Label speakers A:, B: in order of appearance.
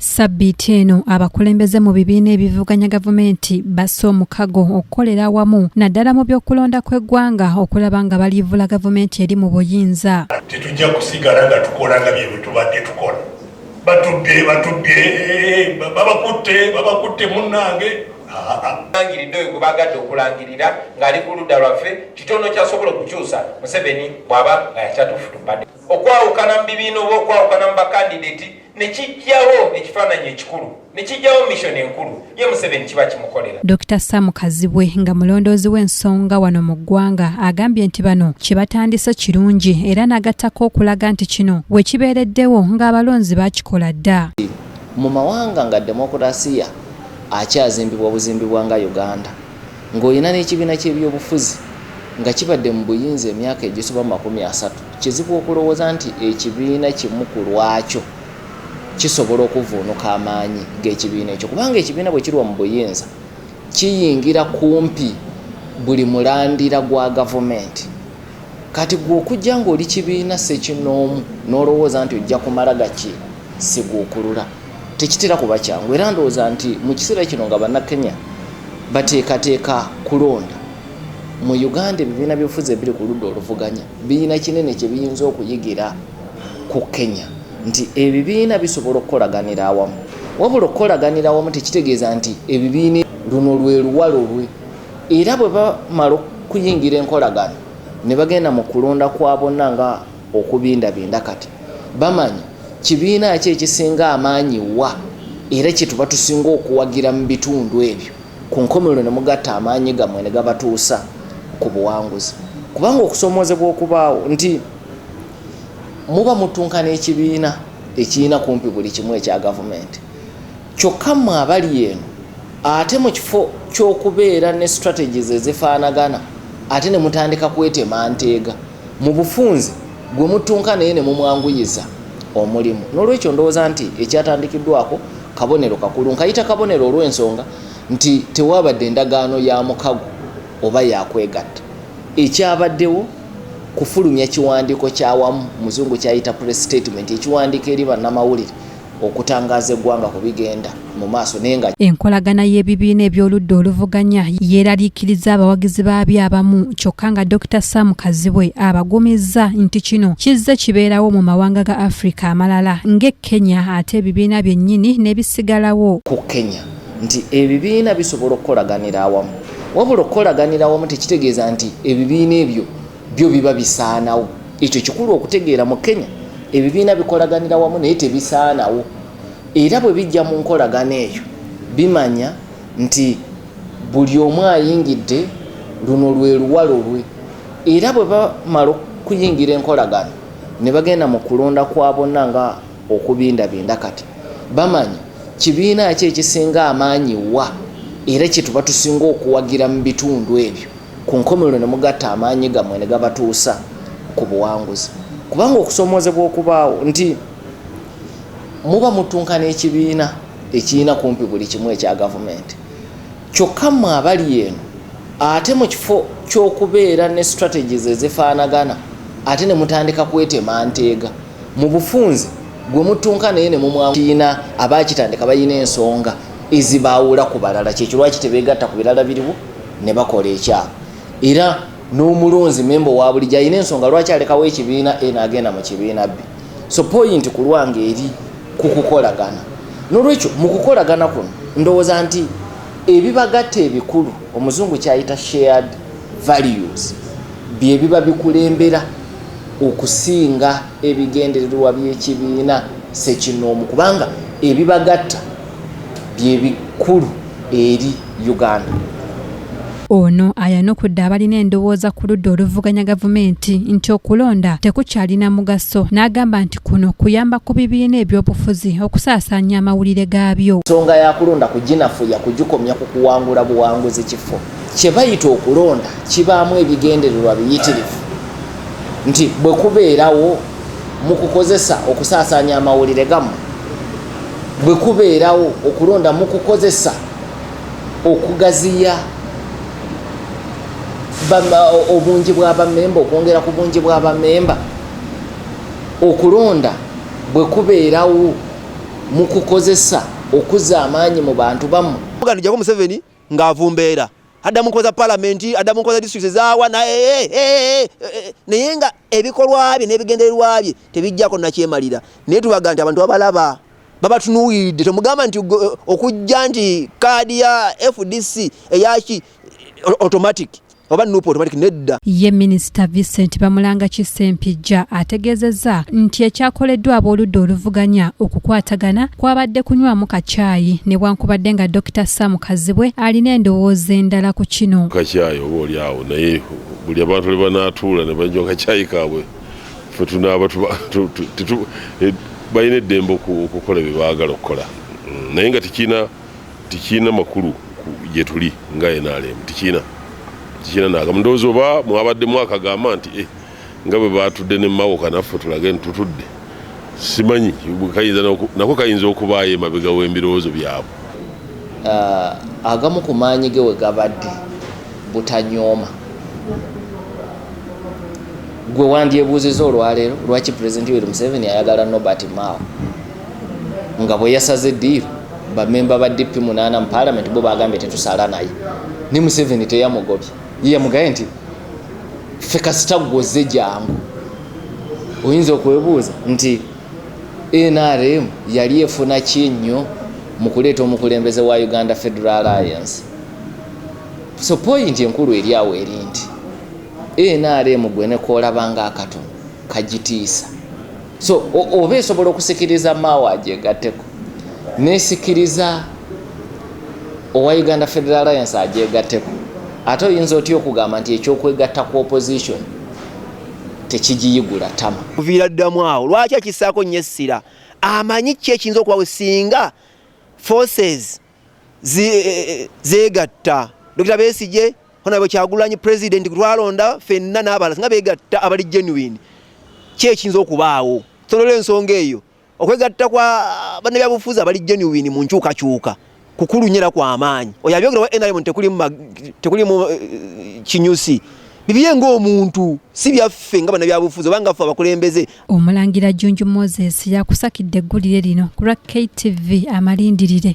A: Ssabbiiti eno abakulembeze mu bibiina ebivuganya gavumenti basse omukago okukolera awamu naddala mu by'okulonda kw'eggwanga okulaba nga baliivula gavumenti eri mu buyinza.
B: Tetujja kusigala nga tukola nga bye tubadde tukola. Batubbye, batubbye, babakutte, babakutte munnange.
C: Langiridde oyo gwe baagadde okulangirira ng'ali ku ludda lwaffe, kitono ky'asobola okukyusa Museveni bw'aba nga yakyatufutubadde. Okwawukana mu bibiina oba okwawukana mu bakandideti ne kijjawo ekifaananyi ekikulu, ne kijjawo mission enkulu ye Museveni kiba kimukolera.
A: Dokita Sam Kazibwe nga mulondoozi w'ensonga wano mu ggwanga agambye nti bano kye batandise kirungi era n'agattako okulaga nti kino we kibeereddewo ng'abalonzi baakikola dda.
D: Mu mawanga nga demokulasiya akyazimbibwa buzimbibwa nga Uganda, ng'olina n'ekibiina ky'ebyobufuzi nga kibadde mu buyinza emyaka egisoba mu 30, kizibu okulowooza nti ekibiina kimu ku lwakyo kisobola okuvvuunuka amaanyi g'ekibiina ekyo, kubanga ekibiina bwe kirwa mu buyinza kiyingira kumpi buli mulandira gwa gavumenti. Kati gwe okujja ng'oli kibiina ssekinnoomu n'olowooza nti ojja kumala gakisiguukulula, tekitera kuba kyangu. Era ndowooza nti mu kiseera kino nga Bannakenya bateekateeka kulonda, mu Uganda ebibiina by'obufuzi ebiri ku ludda oluvuganya birina kinene kye biyinza okuyigira ku Kenya, nti ebibiina bisobola okukolaganira awamu. Wabula okukolaganira awamu tekitegeeza nti ebibiina luno lwe luwalo lwe, era bwe bamala okuyingira enkolagano ne bagenda mu kulonda kwa bonna nga okubindabinda, kati bamanya kibiina ki ekisinga amaanyi wa era kye tuba tusinga okuwagira mu bitundu ebyo, ku nkomerero ne mugatta amaanyi gammwe ne gabatuusa ku buwanguzi. Kubanga okusoomoozebwa okubaawo nti muba mutunkana ekibiina ekirina kumpi buli kimu ekya gavumenti, kyokka mmwe abali eno ate mu kifo ky'okubeera ne strategies ezifaanagana ate ne mutandika kwetema nteega. Mu bufunze gwe mutunka naye ne mumwanguyiza omulimu. N'olwekyo ndowooza nti ekyatandikiddwako kabonero kakulu. Nkayita kabonero olw'ensonga nti tewaabadde ndagaano ya mukago oba ya kwegatta. Ekyabaddewo kufulumya kiwandiiko kya wamu, Muzungu ky'ayita press statement, ekiwandiiko eri bannamawulire okutangaaza eggwanga ku bigenda mu maaso naye nga.
A: Enkolagana y'ebibiina eby'oludda oluvuganya yeeraliikiriza abawagizi baabyo abamu kyokka nga Dokita Sam Kazibwe abagumizza nti kino kizze kibeerawo mu mawanga ga Afrika amalala ng'e Kenya ate ebibiina byennyini ne bisigalawo.
D: Ku Kenya nti ebibiina bisobola okukolaganira awamu, wabula okukolaganira awamu tekitegeeza nti ebibiina ebyo byo biba bisaanawo. Ekyo kikulu okutegeera. Mu Kenya ebibiina bikolaganira wamu naye tebisaanawo, era bwe bijja mu nkolagana eyo bimanya nti buli omu ayingidde luno lwe luwalo lwe, era bwe bamala okuyingira enkolagano ne bagenda mu kulonda kwa bonna nga okubindabinda, kati bamanya kibiina ki ekisinga amaanyi wa era kye tuba tusinga okuwagira mu bitundu ebyo, ku nkomerero ne mugatta amaanyi gammwe ne gabatuusa ku buwanguzi. Kubanga okusoomoozebwa okubaawo nti muba mutunkana ekibiina ekirina kumpi buli kimu ekya gavumenti, kyokka mmwe abali eno ate mu kifo ky'okubeera ne strategies ezifaanagana ate ne mutandika kwetema nteega. Mu bufunze gwe mutunka naye ne mumwanguyiza. Abaakitandika balina ensonga ezibaawula ku balala, kyekyo lwaki tebeegatta ku birala biriwo ne bakola ekyabo. Era n'omulonzi memba owa bulijjo alina ensonga lwaki alekawo ekibiina A n'agenda mu kibiina B. So point ku lwange eri ku kukolagana. N'olwekyo mu kukolagana kuno ndowooza nti ebibagatta ebikulu, omuzungu ky'ayita shared values, bye biba bikulembera okusinga ebigendererwa by'ekibiina ssekinnoomu, kubanga ebibagatta bye bikulu eri Uganda.
A: Ono ayanukudde abalina endowooza ku ludda oluvuganya gavumenti nti okulonda tekukyalina mugaso, n'agamba nti kuno kuyamba ku bibiina ebyobufuzi okusaasaanya amawulire gaabyo.
D: Ensonga ya kulonda kuginafuya kugikomya ku kuwangula buwanguzi kifo. Kye bayita okulonda kibaamu ebigendererwa biyitirivu, nti bwe kubeerawo mukukozesa okusaasaanya amawulire gammwe, bwe kubeerawo okulonda mukukozesa okugaziya obungi bw'abamemba, okwongera ku bungi bw'abamemba, okulonda bwe kubeerawo Mukukozesa okuzza amaanyi mu bantu bammwe.
E: Muganda Museveni ng'avumbeera adda mu nkola za palamenti, adda mu nkola za disitulikiti ezaawa naye naye nga ebikolwa bye n'ebigendererwa bye tebijjako nakyemalira. Naye tubaga nti abantu babalaba, babatunuuliridde. Temugamba nti okujja nti kaadi ya FDC eyaki automatic oba NUP automatic, nedda.
A: Ye Minisita Vincent Bamulanga Kisempijja ategeezezza nti ekyakoleddwa ab'oludda oluvuganya okukwatagana kwabadde kunywamu kacaayi, newankubadde nga Dr. Sam Kazibwe alina endowooza endala ku kino.
F: Kacaayi oba oli awo, naye buli abantu lwe banaatuula ne banywa kacaayi kaabwe, ffe tunaaba balina eddembe okukola bye baagala okukola, naye nga tekirina makulu gye tuli nga NRM. Tekirina naagamu. Ndowooza oba mwabaddemu akagamba nti nga bwe batudde ne Mawoka, naffe tulage nti tutudde. Simanyi, nako kayinza okubaayo emabega w'ebirowoozo byabwe.
D: Agamu ku maanyi ge we gabadde butanyooma. Gwe wandyebuuziza olwaleero lwaki Pulezidenti Yoweri Museveni ayagala Norbert Mao, nga bwe yasaze eddiiro bamemba ba DP 8 mu paalamenti bo bagambye tetusala naye, ne Museveni teyamugobye, ye yamugambye nti ffe kasita gwoze jangu. Oyinza okwebuuza nti NRM yali efuna ki nnyo mu kuleeta omukulembeze wa Uganda Federal Alliance? So point enkulu eri awo eri nti NRM gwe nekoolabanga akatono kagitiisa. So oba esobola okusikiriza Mao agyegatteko, nesikiriza owa Uganda Federal Alliance agyegatteko, ate oyinza otya okugamba nti ekyokwegatta ku opposition tekigiyigula tama?
E: Kuviira ddamu awo lwaki akissaako nnyo essira? Amanyi ki ekiyinza okubawo singa forces zeegatta? Dr. Besigye, Honorable Kyagulanyi, President twalonda ffenna n'abalala, singa beegatta abali genuine, ki ekiyinza okubaawo? Tondola ensonga eyo, okwegatta kwa bannabyabufuzi abali genuine mu nkyukakyuka kukulu nnyo era kw'amaanyi. Oyo abyogera wa NRM, tekulimu kinyusi bibye ng'omuntu, si byaffe nga bannabyabufuzi oba nga ffe abakulembeze.
A: Omulangira Jjunju Moses yakusakidde eggulire lino ku lwa KTV Amalindirire.